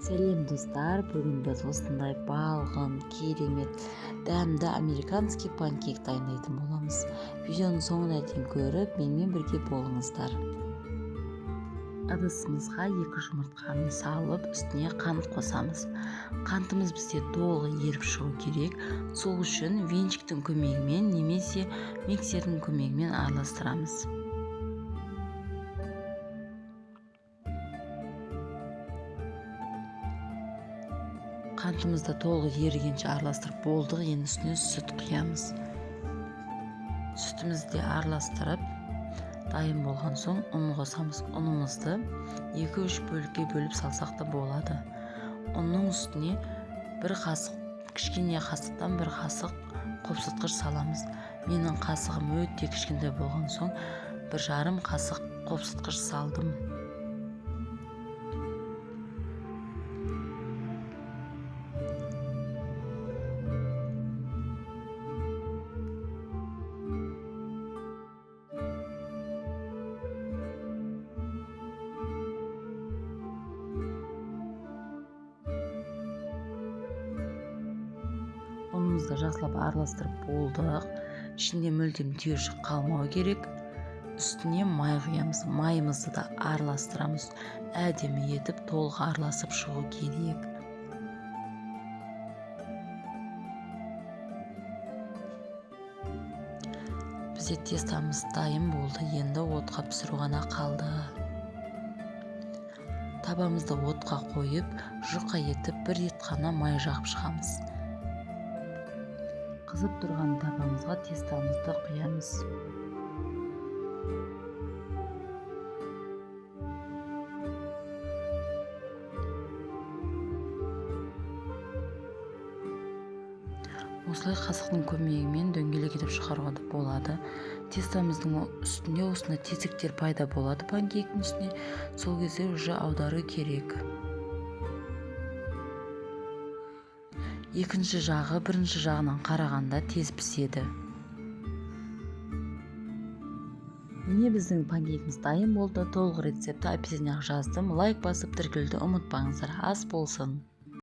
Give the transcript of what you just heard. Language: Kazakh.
Сәлем, достар! Бүгін біз осындай балғын, керемет, дәмді американский панкейк дайындайтын боламыз. Видеоның соңына дейін көріп, менімен бірге болыңыздар. Ыдысымызға 2 жұмыртқаны салып, үстіне қант қосамыз. Қантымыз бізде толық еріп шығу керек. Сол үшін венчиктің көмегімен немесе миксердің көмегімен араластырамыз. Қантымызды толық ерігенше араластырып болдық. Енді үстіне сүт құямыз. Сүтімізді де араластырып, дайын болған соң ұн қосамыз. Ұнымызды 2-3 бөлікке бөліп салсақ та болады. Ұнның үстіне бір қасық, кішкене қасықтан бір қасық қопсытқыш саламыз. Менің қасығым өте кішкентай болған соң 1,5 қасық қопсытқыш салдым. Ұнымызды жақсылап араластырып болдық. Ішінде мүлдем түйіршік қалмау керек. Үстіне май құямыз. Майымызды да араластырамыз. Әдемі етіп толық араласып шығу керек. Бізде тестамыз дайын болды. Енді отқа пісіру ғана қалды. Табамызды отқа қойып, жұқа етіп бір рет қана май жағып шығамыз. Қызып тұрған табамызға тестамызды құямыз. Осылай қасықтың көмегімен дөңгелек етіп шығаруға да болады. Тестамыздың үстінде осындай тесіктер пайда болады панкейктің үстіне. Сол кезде уже аудару керек. Екінші жағы бірінші жағынан қарағанда тез піседі. Міне біздің панкейкіміз дайын болды. Толық рецепті описанияға жаздым. Лайк басып тіркелуді ұмытпаңыздар. Ас болсын.